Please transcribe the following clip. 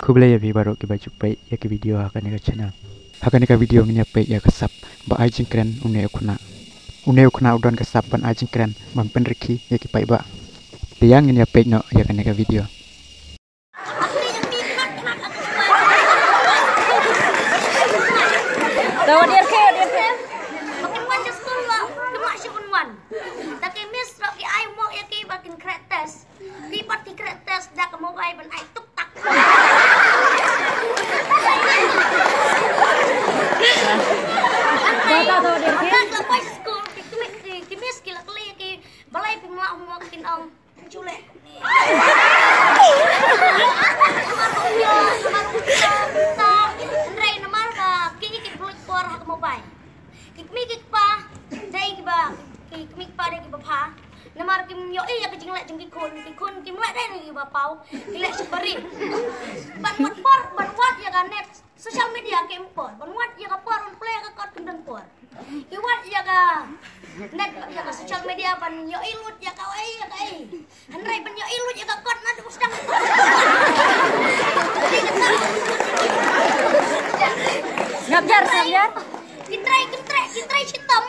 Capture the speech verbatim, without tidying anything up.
Khublei ïa phi baroh kiba ju peit ïa ki video ha kane ka channel. Ha kane ka video ngin ïa peit ïa ka sap ba ai jingkren une u khynnah. Une u khynnah u don ka sap ban ai jingkren ban pynrkhie ïa ki paidbah. Te ïa ngin ïa peit noh ïa kane ka video. Tawa dir ke, dir ke. Makin wan ke skul wa, kemla shi un wan. Taki miss ro ki ai mo ïa ki ba kin kret test. Ki pat ki kret test da ka mobile ban ai tuk tak. Tawa, tawa dir ke. Ata ka pai skul ki, ki, ki miss ki la kylli ki balei phi mla homework kin ong. Chule. Hynrei namar ba kine ki pynlut por ha ka mobile. Ki kmie ki kpa dei kiba, ki kmie ki kpa dei kiba bha. Namar kim ïohi ïa ka jingleh jong ki khun, ki khun kim leh dei kiba paw, ki leh shibari. Ban wad por, ban wad ïa ka net, social media kim por, ban wad ïa ka por, ban plie ïa ka kot kim don por. Ki wad ïa ka net, ïa ka social media ban ïohi lut ïa ka ei ïa ka ei. Hynrei ban ïohi lut ïa ka kot na dum sdang. Ngap jar, ngap jar. Ki trei, ki trei, ki trei shitom